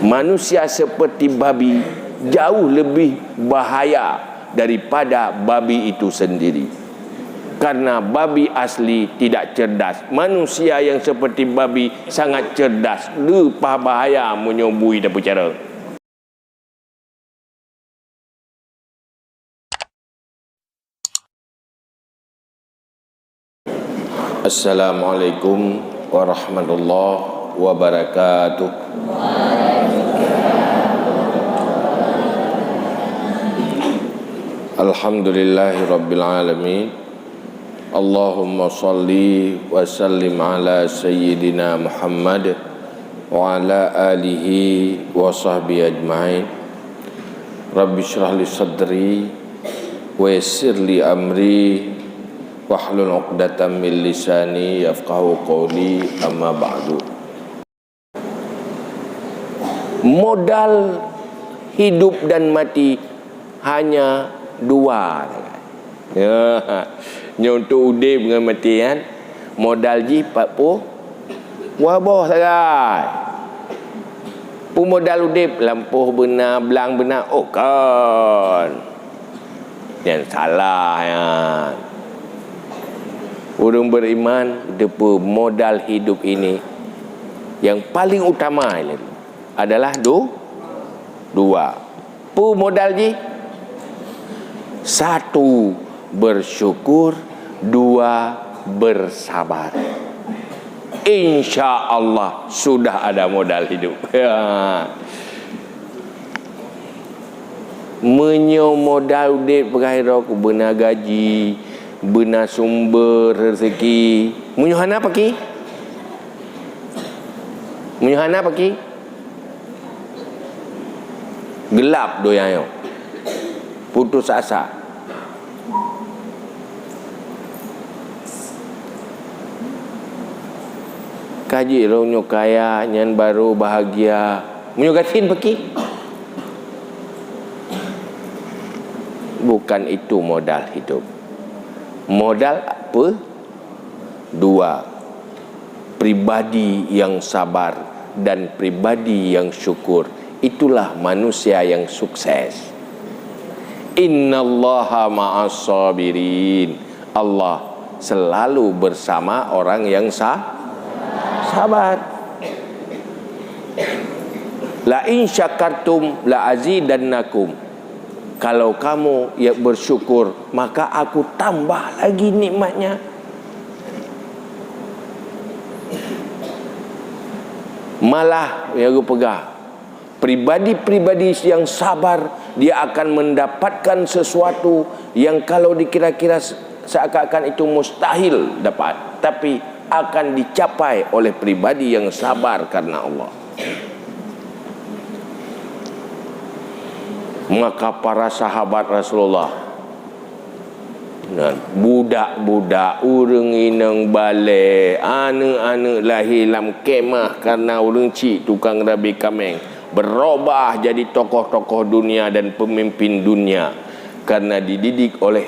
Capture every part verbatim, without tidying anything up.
Manusia seperti babi jauh lebih bahaya daripada babi itu sendiri. Karena babi asli tidak cerdas. Manusia yang seperti babi sangat cerdas. Leupah bahaya meunyoe bui tapeucara. Assalamualaikum warahmatullahi wabarakatuh. Alhamdulillahirabbil alamin. Allahumma salli wa sallim ala sayyidina Muhammad wa ala alihi wa sahbihi ajma'in. Rabbi shrah li sadri wa yassir li amri wahlul 'uqdatam min lisani yafqahu qawli, amma ba'du. Modal hidup dan mati hanya dua sagai. Ya. Nyoe untuk udeb ngon mati kan. Modal jih pat ploh dua boh sagai. Peue modal udeb, lampôh beuna, blang beuna? Oh, kon. Nyan salah nyan. Ureuëng beriman teupeu modal hidup ini yang paling utama adalah du-, dua. Peue modal jih? Satu, bersyukur. Dua, bersabar. Insya Allah sudah ada modal hidup. Ya. Meunyoe modal udeb peugah droe beuna gaji, beuna sumber rezeki. Meunyoe hana paki? Meunyoe hana paki? Gelap donya nyoe. Putus asa. Ka jeuet lôn nyoe kaya, nyan barô bahagia. Meunyoe gasien paki? Bukan itu modal hidup. Modal apa? Dua. Pribadi yang sabar dan pribadi yang syukur, itulah manusia yang sukses. Innallaha ma'as sabirin. Allah selalu bersama orang yang sa-, sabar. La in syakartum la azidannakum. Kalau kamu yang bersyukur, maka aku tambah lagi nikmatnya. Malah, ya, geupeugah, pribadi-pribadi yang sabar, dia akan mendapatkan sesuatu yang kalau dikira-kira se-, seakan-akan itu mustahil dapat, tapi akan dicapai oleh pribadi yang sabar karena Allah. Maka para sahabat Rasulullah, nah, budak-budak, ureuëng inong balée, aneuëk-aneuëk lahé lam kemah karena ureuëng chik tukang rabe kaméng, berubah jadi tokoh-tokoh dunia dan pemimpin dunia karena dididik oleh,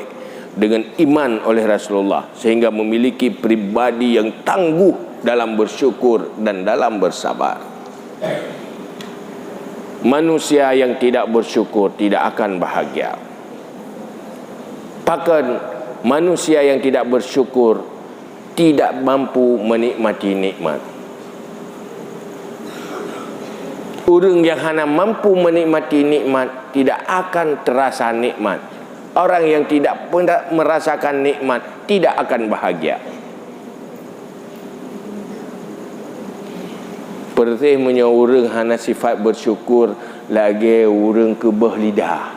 dengan iman oleh Rasulullah, sehingga memiliki pribadi yang tangguh dalam bersyukur dan dalam bersabar. Manusia yang tidak bersyukur tidak akan bahagia. Pakon, manusia yang tidak bersyukur tidak mampu menikmati nikmat. Ureuëng yang hana mampu menikmati nikmat tidak akan terasa nikmat. Orang yang tidak pernah merasakan nikmat tidak akan bahagia. Persis meunyoe ureuëng hana sifat bersyukur, lagée ureuëng keubeuh lidah,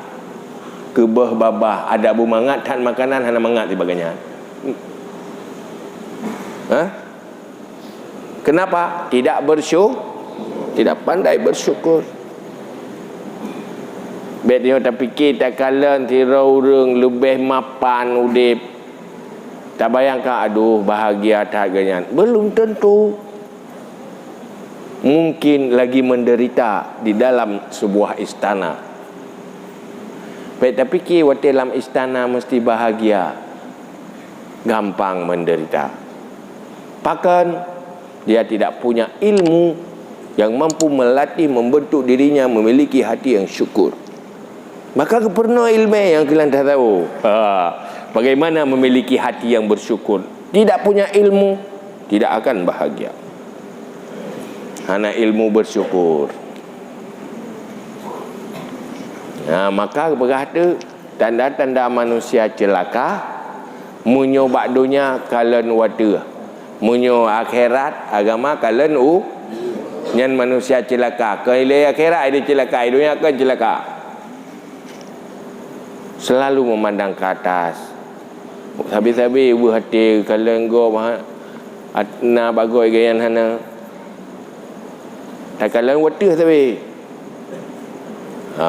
keubeuh babah, adak beumangat that makanan, hana mangat sibagoe nyan. Hah? Kenapa? Tidak bersyu-, tidak pandai bersyukur. Bék nyoe tapike takalon sidroe ureuëng leubeh mapan udeb. Tabayangkan, aduh, bahagia that geuhnyan. Belum tentu. Mungkin lagi menderita di dalam sebuah istana. Bék tapike watée lam istana mesti bahagia. Gampang menderita. Pakon? Dia tidak punya ilmu yang mampu melatih, membentuk dirinya memiliki hati yang syukur. Maka geupeurunoe ileumèe nyang keunan tasaboh. Ha, bagaimana memiliki hati yang bersyukur? Tidak punya ilmu, tidak akan bahagia. Hana ilmu bersyukur. Nah, maka peugah tu, tanda-tanda manusia celaka, meunyoe bak donya kalon watèe, meunyoe akhirat agama kalon u, nyan manusia celaka. Kon ilèe akhirat, ilèe celaka, i donya kon celaka. Selalu memandang ke atas. Sabe-sabe beuh até kalon gob, ha, at-, na bagoe gaya hana. Takalon watèe sabe. Ha.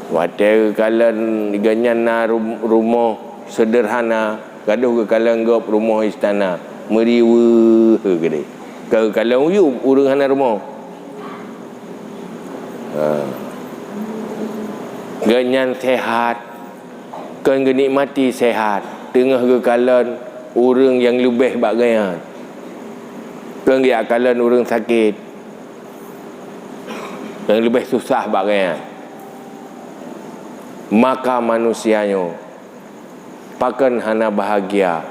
Watèe geukalon geuh nyan na rum-, rumoh seudeurhana, gadôh geukalon gob rumoh istana, meuriweuh keudéh. Ka geukalon uyueb ureueng hana rumoh. Ha. Geuh nyan seuhat, kon geunikmati seuhat, teungoh geukalon ureueng nyang leubeh bak geuh nyan. Kon geukalon ureueng sakét, nyang leubeh susah bak geuh nyan. Maka manusia nyoe pakon hana bahagia,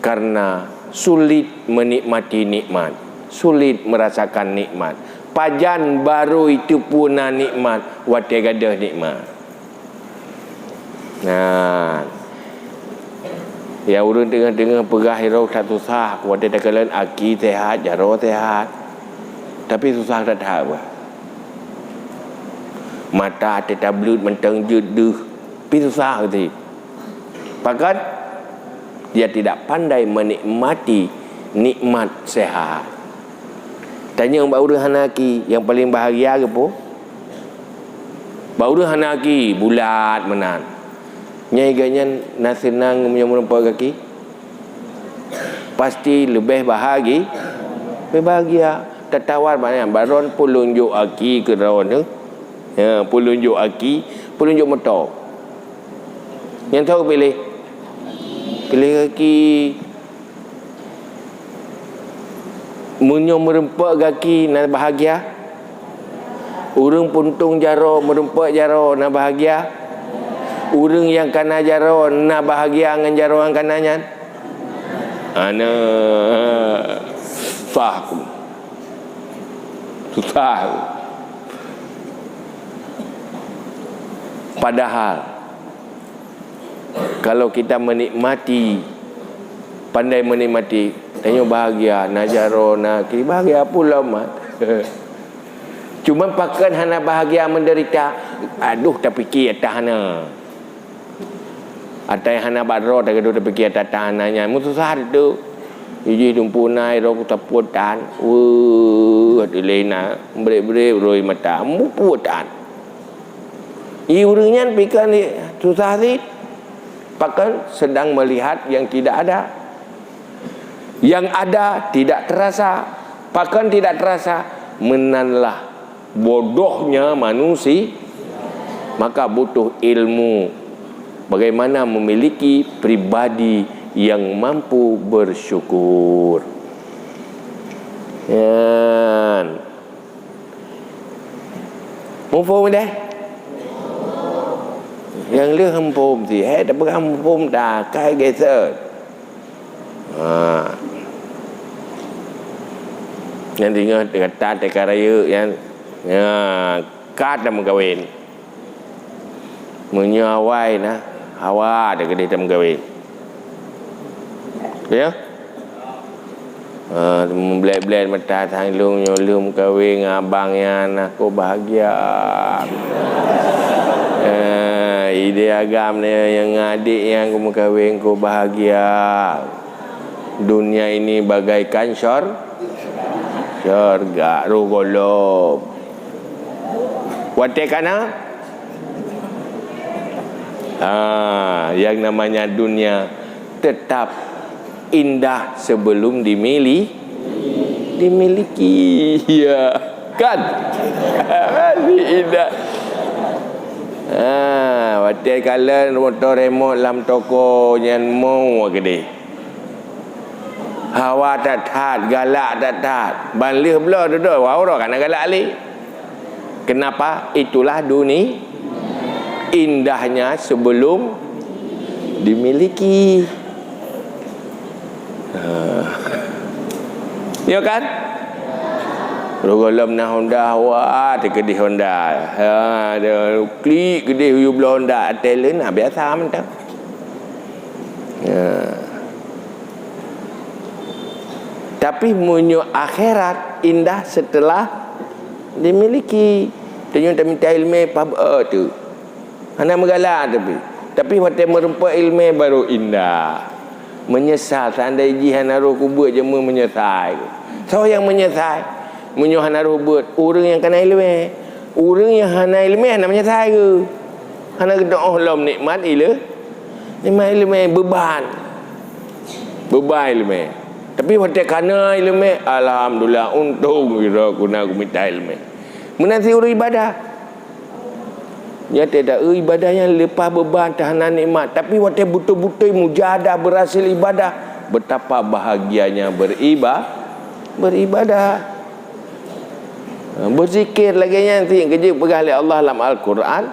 karena sulit menikmati nikmat, sulit merasakan nikmat. Pajan barô jiteupeue na nikmat watèe gadôh nikmat. Nah, ya, ureueng teungoh-teungoh peugah, "Droe that susah, watèe takalon aki seuhat, jaroe seuhat." Tapi susah that-that bah. Mata teutableut mantong jeuet deuh, tapi susah geuh. Pakon? Dia tidak pandai menikmati nikmat seuhat. Tanyong bak ureueng hana aki, nyang paleng bahagia geupeue? Bak ureueng hana aki, bulat meunan. Nyan geuh nyan na seunang meunyoe meureumpok gaki? Pasti leubeh bahagi-, leubeh bahagia. Tatawar bak nyan, bak droen peulunjok aki keu droen. Ya, peulunjok aki, peulunjok moto. Nyang teupiléh, piléh gaki. Meunyoe meureumpok gaki na bahagia, ureueng puntông jaroe meureumpok jaroe na bahagia, ureueng nyang kana jaroe na bahagia ngon jaroe nyang kana nyan? Hana. Susah. Susah. Padahal, kalau kita menikmati, pandai menikmati, tanyoe bahagia, na jaroe, na aki, bahagia pulo mat. Cuma pakon hana bahagia, menderita, aduh, tapike ata hana. Ata hana bak droe, tagadôh tapike ata, ata hana nyan. Meususah teuk. Jih dumpeue na, droe tapue tan. Weueh, dilèe na, brek-brek roi mata, mupue tan. Ie ureueng nyan pih kan susah cit. Pakon sedang melihat yang tidak ada. Yang ada tidak terasa. Pakon tidak terasa? Meunanlah bodohnya manusia. Maka butuh ilmu bagaimana memiliki pribadi yang mampu bersyukur. Nyan. Muphom deh? Nyang lheueh muphom sih, hai tapeugah muphom dah, kai geser. Ha. Nyang deungoe gata teuka rayeuk nyan, nya, ka tameukawen. Meunyoe awai na, awai teuka deh tameukawen. Ya? Ha, meublét-blét mata sang lôn nyoe lôn meukawen ngon abang nyan, aku bahagia. Eh, ide agam ni nyang adek nyan ku meukawen ku bahagia. Dunia ini bagaikan syur-, syurga, roh gohlom. Watèe kana? Ah, yang namanya dunia tetap indah sebelum dimili-, dimiliki. Ya, kan? Masih indah. Ah, watèe kalon moto remot lam toko nyan mo keudeh. Hawa that-that, galak that-that. Ban lheueh bloe dudoe, wah, uroe ka na galak lé. Kenapa? Itulah duni-, indahnya sebelum dimiliki. Ha. Ya kan? Roh gohlom na Honda, wah, teukeudeh Honda. Ha, dia klik keudeh yue bloe Honda, até lé na biasa mantong. Ya. Tapi meunyoe akhirat indah setelah dimiliki. Tanyoe tamita ileumèe pab-, eh, tu. Hana meugalak tapi. Tapi watèe meurumpok ileumèe baru indah. Meunyeusal, seandai jih hana roh keu beuet jameun meunyeusai. Soe nyang meunyeusai? Meunyoe hana roh beuet, ureueng nyang kana ileumèe. Ureueng nyang hana ileumèe hana meunyeusai geuh. Hana geuteu'oh lom nikmat ile-, nikmat ileumèe, beuban. Beuban ileumèe. Tapi watèe kana ileumèe, alhamdulillah, untông geutanyoe kuna geumita ileumèe. Meunan sit ureueng ibadah. Nyata dak, ibadah nyan leupah beuban, teuhana nikmat. Tapi watèe beutôi-beutôi mujahadah, beurhasil ibadah, betapa bahagianya beriba-, beribadah. Berzikir lagèe nyan sit, geujeuet peugah lé Allah lam Al-Quran,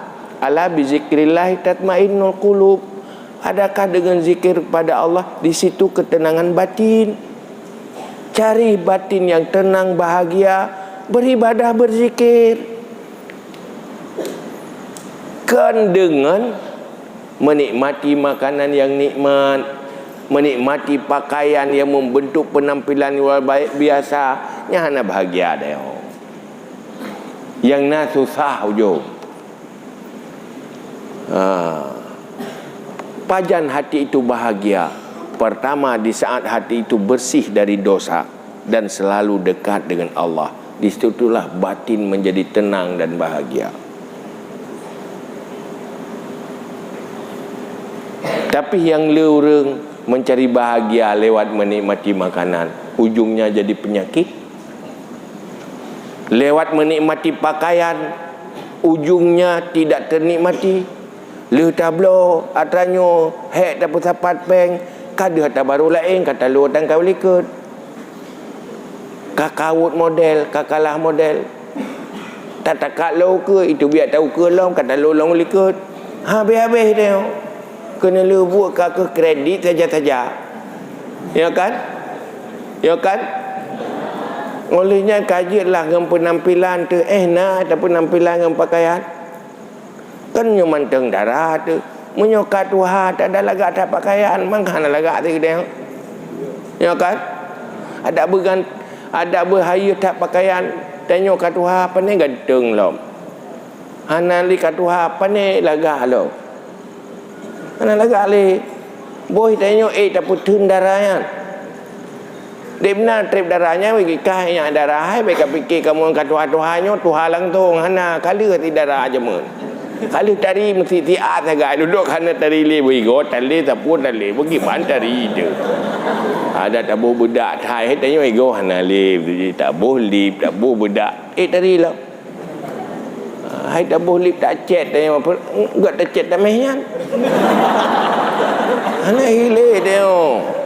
"Ala bizikrillahi tatmainnul qulub." Adakah dengan zikir kepada Allah, di situ ketenangan batin? Cari batin yang tenang, bahagia, beribadah, berzikir. Kon dengan menikmati makanan yang nikmat, menikmati pakaian yang membentuk penampilan luar baik biasa, nyan hana bahagia deh. Nyang na susah ujong. Ha. Pajan hati itu bahagia? Pertama, di saat hati itu bersih dari dosa dan selalu dekat dengan Allah. Di situlah batin menjadi tenang dan bahagia. Tapi nyang le ureueng mencari bahagia lewat menikmati makanan, ujungnya jadi penyakit. Lewat menikmati pakaian, ujungnya tidak ternikmati. Lheueh tabloe, atra nyoe, hék tapeusapat péng, ka deuh atra barô laén, ka talo tangkai u likot. Ka kawot model, ka kalah model. Tatakat lom ukeue, itu biak ta ukeue lom, ka talo lom u likot. Habéh-habéh teuh. Keuneulheueh buet ka keuh kredit saja-saja. Ya kan? Ya kan? Óh lheueh nyan ka jeuet lah ngon peunampilan teuh, eh, na tapeunampilan ngon pakaian. Kan nyoe mantong dara teuh. Meunyoe ka tuha, tak ada lagak that pakaian, mangka hana lagak teuh deh. Ya kan? Adak beugan-, adak beuhayeue that pakaian, tanyoe ka tuha, pane ganteng lom. Hana lé ka tuha, pane lagak lom. Hana lagak lé. Boh tanyoe, eh, tapeutheun dara nyan. Dek meunan treb dara nyan, bagi kah nyang dara hai, bèk kapike kamoe ka tuha-tuha nyoe, tuha langsong, hana, ka lheueh sit dara jameun. Ka lheueh tari meusit-sit sagai, dudoe hana tari lé, beuigoe tan lé, sapeue tan lé, beugiban tari teuh. Ada taboh beudak thai, hai tanyoe igoe hana lé, taboh lip, taboh beudak, eh, tari lom. Hai taboh lip tacet, tanyoe apa, gak tacet tameh nyan. Hana hilé tanyoe.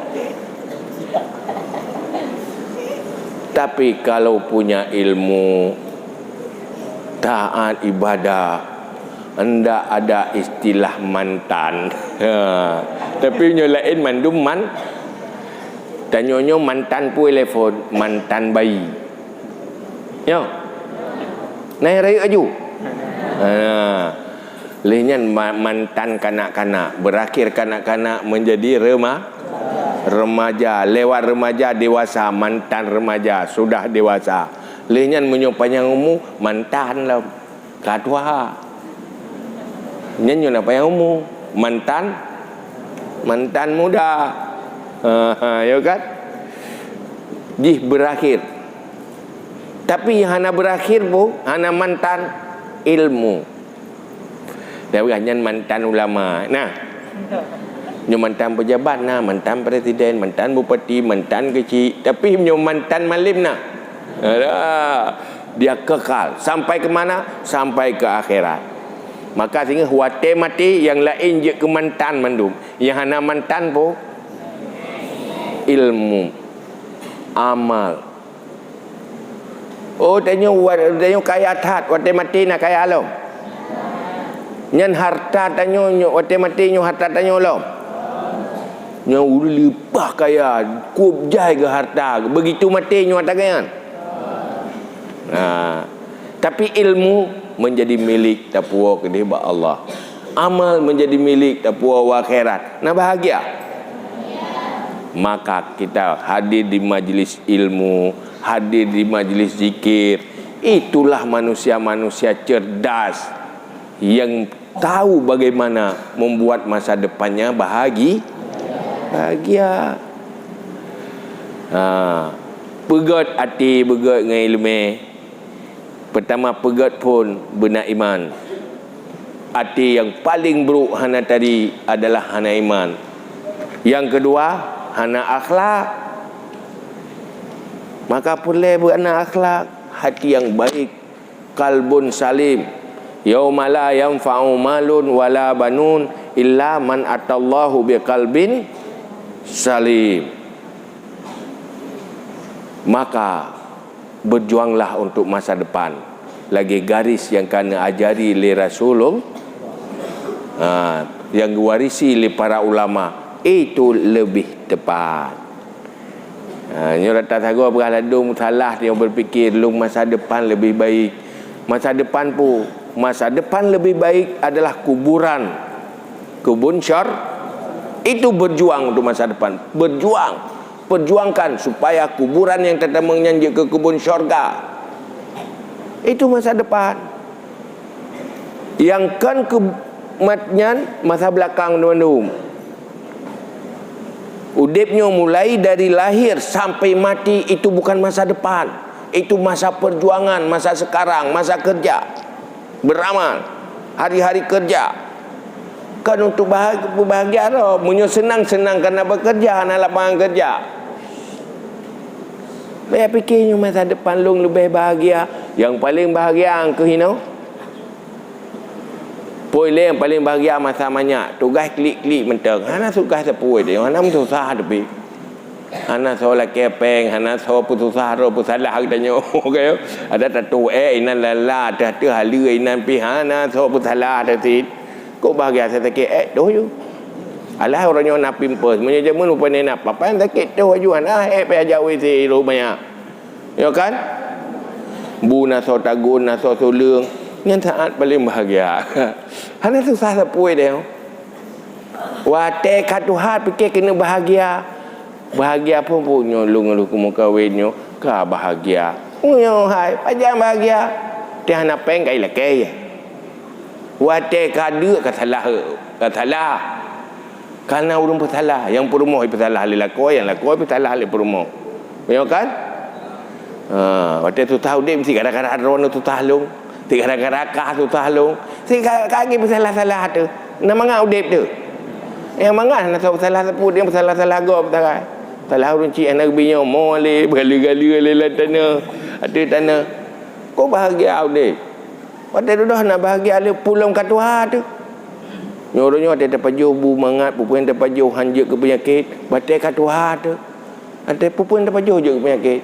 Tapi kalau punya ilmu, taat, ibadah, ndak ada istilah mantan. Ha. Tapi nyoe laén mandum man-, tanyoe nyoe mantan peue lé phon, mantan bayi. Nyoe. Nah, rayeuk aju. Ha. Lheueh nyan ma-, mantan kanak-kanak, berakhir kanak-kanak menjadi rema-, remaja, lewat remaja dewasa, mantan remaja, sudah dewasa. Lheueh nyan meunyoe panyang umu, mantan lom. Ka tuha. Nyan nyoe na panyang umu, mantan, mantan muda. Ha, ha, ya kan? Jih berakhir. Tapi nyang hana berakhir pun, hana mantan, ilmu. Dah peugah nyan mantan ulama. Nah. Nyoe mantan pejabat nah, mantan presiden, mantan bupati, mantan keuchik. Tapi nyoe mantan malem nah. Alah, dia kekal. Sampai ke mana? Sampai ke akhirat. Maka sehingga watèe maté, nyang laén jeuet keu mantan mandum. Nyang hana mantan pun, ilmu. Amal. Oh, tanyoe wat-, tanyoe kaya that, watée maté na kaya lom. Nyan harta tanyoe nyoe, watée maté nyoe harta tanyoe lom. Nyoe ureuëng leupah kaya, kueb jai geuh harta, begitu maté nyoe ata geuh nyan. Nah, tapi ilmu menjadi milik tapuwoe keudeh bak Allah. Amal menjadi milik tapuwoe u akhirat. Na bahagia. Maka kita hadir di majlis ilmu, hadir di majlis zikir, itulah manusia-manusia cerdas yang tahu bagaimana membuat masa depannya bahagi-, bahagia. Ha, peugét até, peugét ngon iéleumé. Pertama, peugét phon beuna iman. Até nyang paleng brok hana tadi adalah hana iman. Nyang keudua, hana akhlak. Maka peureulée beuna akhlak, hati nyang baik, qalbun salim. Yauma la yanfa'u malun wala banun illa man atallaha biqalbin salim. Maka berjuanglah untuk masa depan. Lagée garis nyang ka neuajari lé Rasulullah, ha, nyang geuwarisi lé para ulama, itu lebih tepat. Ha, nyoe rata sagoe peugah ladom salah, nyoe berpikir lôn masa depan lebih baik. Masa depan pu, masa depan lebih baik adalah kuburan, kubun syar. Itu berjuang untuk masa depan. Berjuang. Perjuangkan supaya kuburan nyang tatamong nyan jeuet keu kebun syurga. Itu masa depan. Nyang kon keu mat nyan masa belakang bandum. Udeb nyoe mulai dari lahir sampai mati itu bukan masa depan. Itu masa perjuangan, masa sekarang, masa kerja. Beramal, hari-hari kerja. Kan untuk bah-, berbahagia roh. Meunyoe senang-senang karena bekerja, hana lapangan kerja. Baya pikir nyoe masa depan lôn leubeh bahagia. Nyang paleng bahagia keuh hinoe. Poi lé nyang paleng bahagia masa manyak, tugaih klik-klik mantong. Hana tugaih sapeue deh, hana meususah tapi. Hana soe lakée péng, hana soe peususah droe peusalah geutanyoe. Ada tatu ék inan lala, teuh-teuh haleue inan pih hana soe peusalah teuh cit. Kok bahagia sakét ék toh ju. Alah uroe nyoe na pampers, meunyoe jameun rupanya na papan sakét toh ju hana ék payah jak W C lom banyak. Ya kan? Bu na soe tagun, na soe suleueng. Nyan saát paleng bahagia. Hana susah sapeue deh. Watée ka tuha pike keuneuk bahagia. Bahagia phon pu nyoe lôn lôn keumeukawén nyoe ka bahagia. Nyoe hai, pajan bahagia? Teuh hana péng ka ilakée. Watée ka deuk ka salah, ka salah. Kana ureuëng peusalah, nyang peurumoh peusalah lé lakoe, nyang lakoe peusalah lé peurumoh. Nyoe kan? Ha, watée susah udeb meusti gara-gara droeneuh susah lôn. Meusti gara-gara kah susah lôn. Meusti ka, ka lagée peusalah-salah teuh. Na mangat udeb teuh. Nyang mangat hana soe peusalah sapeue, dia peusalah-salah gob sagai. Salah ureuëng cit hana geubi nyoe, mo lé, beugaleue-galeue lé lam tanoh, ateueh tanoh. Kok bahagia udeb? Watée dudoe hana bahagia lé pulom ka tuha teuh. Nyoe uroe nyoe watée tapajoh bu mangat, peue-peue nyang tapajoh han jeuet keu peunyakét, watée ka tuha teuh. Watée peue-peue nyang tapajoh jeuet keu peunyakét.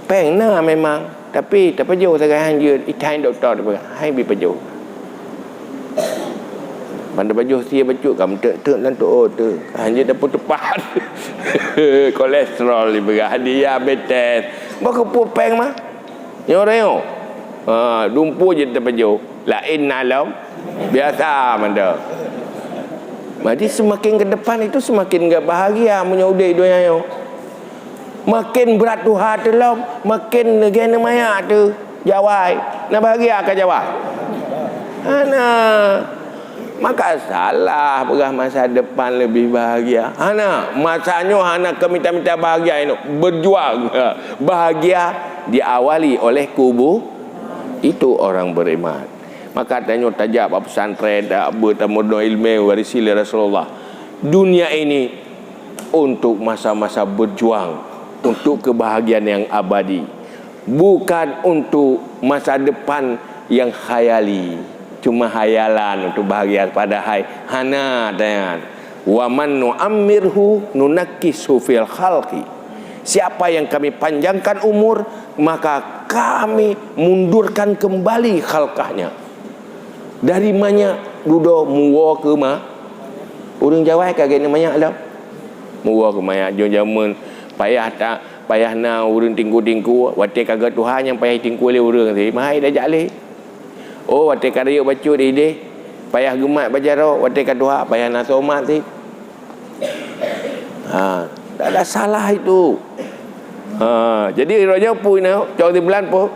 Péng na memang, tapi tapajoh sagai han jeuet, itai dokto tapeugah, hai bi pajoh. Ban tapajoh sie bacut ka meuteuk-teuk lam tuot teuh, han jeuet tapeuteupat. Kolesterol ipeugah, diabetes. Bah keupeue péng mah? Nyoe uroe nyoe. Ha, dumpeue jeuet tapajoh. Laén na lom. Biasa mantong. Jadi semakin ke depan itu semakin enggak bahagia meunyoe udeb donya nyoe. Makin brat tuha teuh lom, makin lagée neumanyak teuh jawai. Na bahagia ka jawai? Hana. Maka salah peugah masa depan leubeh bahagia. Hana, masa nyoe hana keu mita-mita bahagia inoe. Berjuang. Bahagia diawali oleh kubu itu orang beriman. Maka tanyoe tajak bak pesantren, dak beutameudoa ilmu warisi lé Rasulullah. Dunia ini untuk masa-masa berjuang, untuk kebahagiaan yang abadi. Bukan untuk masa depan yang khayali, cuma hayalan untuk bahagia, padahai hana dan. Wa man nu'ammirhu nunakkishu fil khalqi. Siapa yang Kami panjangkan umur, maka Kami mundurkan kembali khalqahnya. Dari manyak dudoe muwoe keu ma-, ureuëng Jawa ka geuneuk manyak lom. Muwoe keu manyak, jih jameun payah ta-, payah na ureuëng tingku-tingku, watée ka geutuha nyang payah tingku lé ureuëng, si mahai dah jak lé. Oh, watée ka rayeuk bacut ideh, payah geumat bak jaroe, watée ka tuha, payah na soe mat cit. Ha, tak ada salah itu. Ha, jadi roh nyoe pun, cok di bulan pun,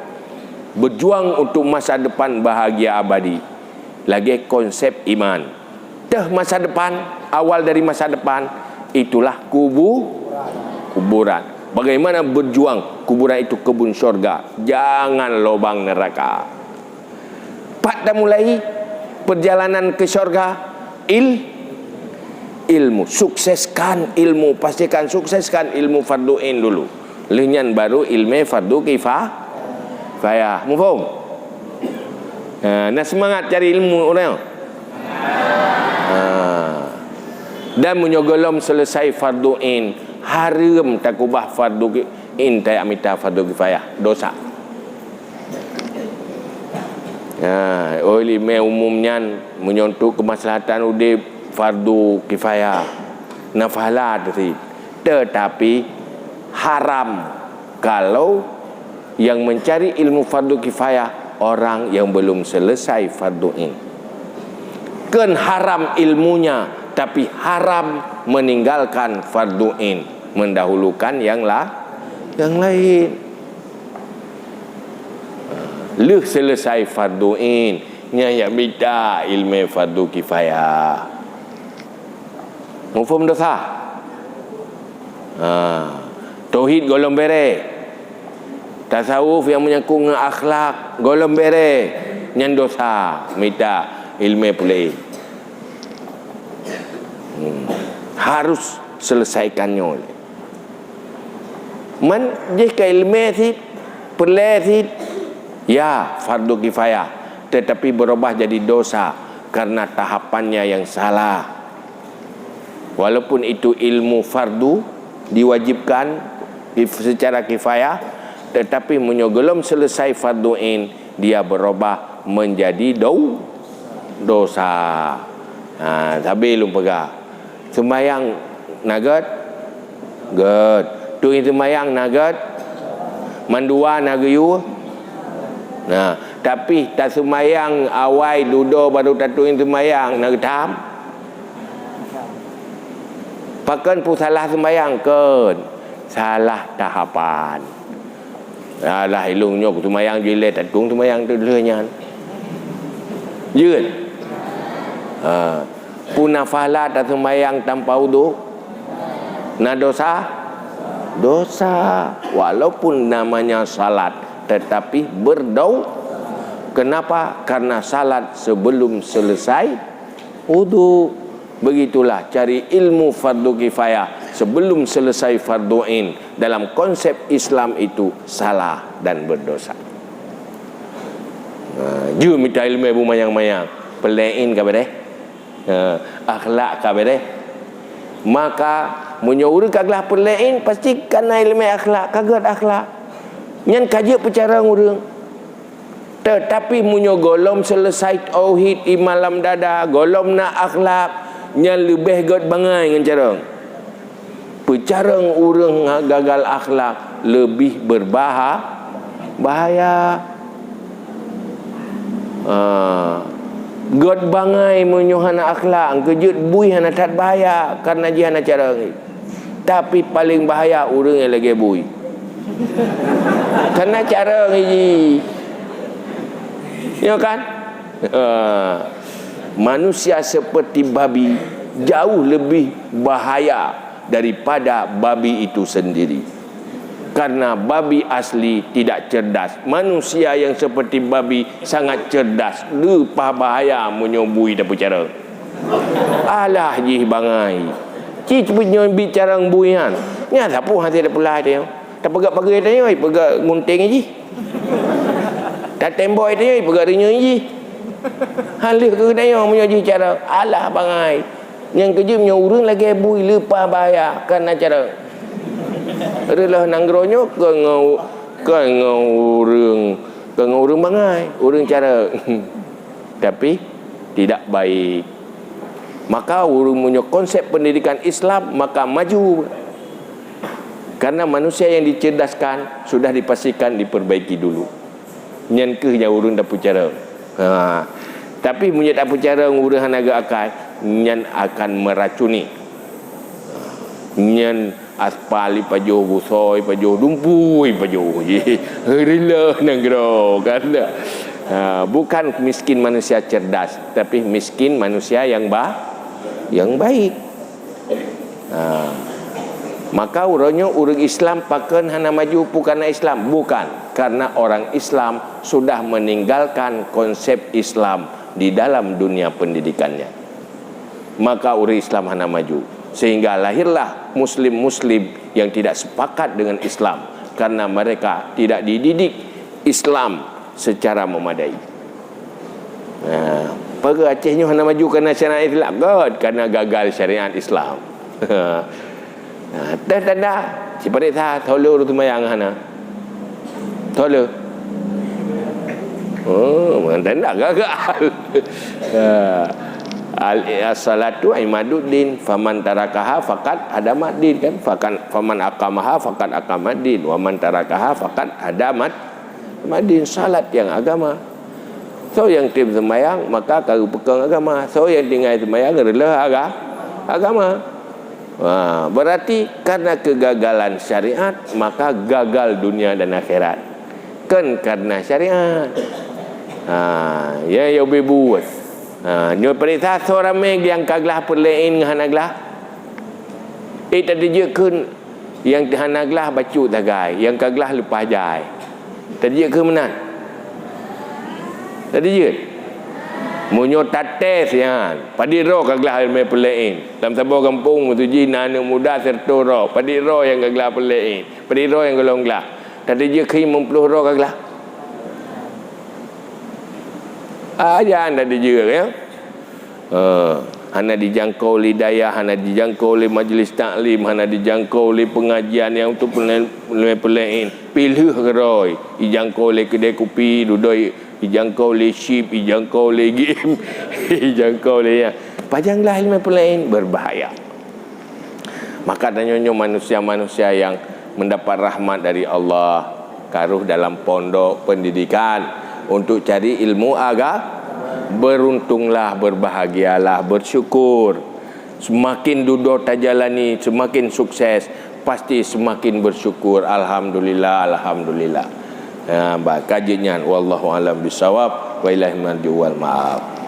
berjuang untuk masa depan bahagia abadi. Lagée konsep iman. Teuh masa depan, awal dari masa depan, itulah kubu-, kuburan. Bagaimana berjuang, kuburan itu kebun syurga, jangan lubang neraka. Pat tamulai perjalanan ke syurga, il-, ilmu. Sukseskan ilmu, pastikan sukseskan ilmu fardu ain dulu. Lheueh nyan baru ilmu fardu kifa-, kifayah. Muphom? Ha, na seumangat cari ilmu ureuëng? Ha. Dan meunyoe gohlom selesai fardu ain, hareuem takubah fardu ki-, ain tajak mita fardu kifayah. Dosa. Ha, oh, ilmu umum nyan meunyoe untuk kemaslahatan udeb fardu kifayah. Nafala teuh cit. Tetapi haram kalau yang mencari ilmu fardu kifayah orang yang belum selesai fardu ain. Kon haram ilmunya, tapi haram meninggalkan fardu ain, mendahulukan yang la-, yang lain. Lheueh selesai fardu ain, nyan jak mita ilmu fardu kifayah. Muphom dosa? Ha. Tauhid gohlom bere. Tasawuf yang menyangkut ngon akhlak gohlom bere. Nyan dosa, mita ilmu puléh. Hmm. Harus selesaikan nyoe. Man jih ka ilmu cit, peureulée cit, ya, fardu kifayah, tetapi berubah jadi dosa karena tahapannya yang salah. Walaupun itu ilmu fardu diwajibkan kif-, secara kifayah, tetapi meunyoe gohlom selesai fardu ain, dia berubah menjadi dau-, dosa. Ha, sabe lôn peugah. Seumayang na gét? Gét. Tueng seumayang na gét? Mandua na geuyue? Na, tapi taseumayang awai dudoe baru tatueng seumayang na geutam? Pakon peusalah seumayang? Kon. Salah tahapan. Alah, ilôn nyoe seumayang jih lé, tatueng seumayang teuh lheueh nyan. Jeuet? Ha. Puna pahala taseumayang tanpa udhu? Na dosa? Dosa. Walaupun namanya salat, tetapi berdau-, kenapa? Karena salat sebelum selesai udhu. Begitulah cari ilmu fardu kifayah sebelum selesai fardu ain. Dalam konsep Islam itu salah dan berdosa. Ha, jeuet mita ilmu bumayang-mayang. Peureulée ain ka beureh. Ha, akhlak ka beureh. Maka, meunyoe ureuëng ka glah peureulée ain, pasti ka na ilmu akhlak, ka gét akhlak. Nyan ka jeuet peucarông ureuëng. Tetapi meunyoe gohlom selesai tauhid iman lam dada, gohlom na akhlak, nyan leubeh gét bangai ngon carông. Peucarông ureuëng gagal akhlak leubeh beurbaha-, bahaya. Ah, gét bangai meunyoe hana akhlak, keujeuet bui hana that bahaya karena jih hana carông. Tapi paléng bahaya ureuëng nyang lagée bui. Karena carông jih. Ya kan? Ha. Manusia seperti babi jauh lebih bahaya daripada babi itu sendiri. Karena babi asli tidak cerdas. Manusia yang seperti babi sangat cerdas. Leupah bahaya meunyoe bui tapeucarông. Alah jih bangai. Ci nyoe bicara bui nyan. Nyan sapeue hase tapeulai tanyoe. Tapeugah pageue tanyoe, peugah gunting jih. Tatembok tanyoe, peugah rinyueng jih. Haleuh keu tanyoe meunyoe jih cara. Alah bangai. Nyang keujeuet nyoe ureuëng lagée bui leupah bahaya kana cara. Reuloh nanggroe nyoe kon ngon, kon ngon ureuëng, kon ngon ureuëng bangai, ureuëng carông. Tapi tidak baik. Maka ureuëng meunyoe konsep pendidikan Islam, maka maju. Karena manusia yang dicerdaskan sudah dipastikan diperbaiki dulu. Nyan kheueh nyang ureuëng tapeucarông. Ha. Tapi meunyoe tapeucarông ureuëng hana geuakai, nyan akan meracuni. Nyan aspal ipajoh, busoe ipajoh, dumpeue ipajoh jih. Reuloh nanggroe, kan? Ha, bukan miskin manusia cerdas, tapi miskin manusia yang ba-, yang baik. Ha. Maka uroe nyoe ureuëng Islam pakon hana maju, bukan karena Islam, bukan, karena orang Islam sudah meninggalkan konsep Islam di dalam dunia pendidikannya. Maka ureuëng Islam hana maju, sehingga lahirlah muslim-muslim yang tidak sepakat dengan Islam karena mereka tidak dididik Islam secara memadai. Nah, peue Aceh nyoe hana maju karena syariat Islam? Kan, karena gagal syariat Islam. Nah, teuh tanda, sipareksa, soe le ureuëng seumayang hana? Soe le? Oh, tanda gagal. Ha. Al-, as-salatu imaduddin, faman tarakaha faqad hadamaddin, kan? Fakan, faman aqamaha faqad aqamaddin, wa man tarakaha faqad hadamat, hadamadin, salat nyang agama. Soe nyang tem seumayang, maka ka geupeukong agama. Soe nyang tinggai seumayang, reuloh aga-, agama. Ha, berarti karena kegagalan syariat, maka gagal dunia dan akhirat. Kon karena syariat. Ha, ya, ya, ubé buet. Ha, nyoe peuriksa soe ramé nyang ka glah peureulée ngon hana glah. Eh, tadi jeuet kheun Nyang hana glah bacut sagai, nyang ka glah leupah jai. Tadi jeuet keu meunan? Tadi jeuet? Meunyoe tates nyan, padit droe ka glah ileumèe peureulèe in. Lam saboh gampông meutuji na aneuk muda siratoh droe, padit droe nyang ka glah peureulèe in, padit droe nyang gohlom glah. Tadi jeuet keu limong ploh droe ka glah. Ah, jan tadi jeuet, ya. Ha, hana dijangkau lé dayah, hana dijangkau lé majlis taklim, hana dijangkau lé pengajian nyang untuk peureulèe-, peureulèe in. Pih lheueh keudroe, ijangkau lé keudè kupi, dudoe ijangkau lé chip, ijangkau lé game, ijangkau lé nyan. Pajan glah ileumèe peureulèe in, berbahaya. Maka tanyoe nyoe manusia-manusia nyang mendapat rahmat dari Allah, ka rôh dalam pondok pendidikan untuk cari ilmu aga-, beruntunglah, berbahagialah, bersyukur. Semakin dudoe tajalani, semakin sukses, pasti semakin bersyukur. Alhamdulillah, alhamdulillah. Ya, bah, ka jeuet nyan. Wallahu a'lam bishawab. Wa ilaihil marji'u wal ma'ab.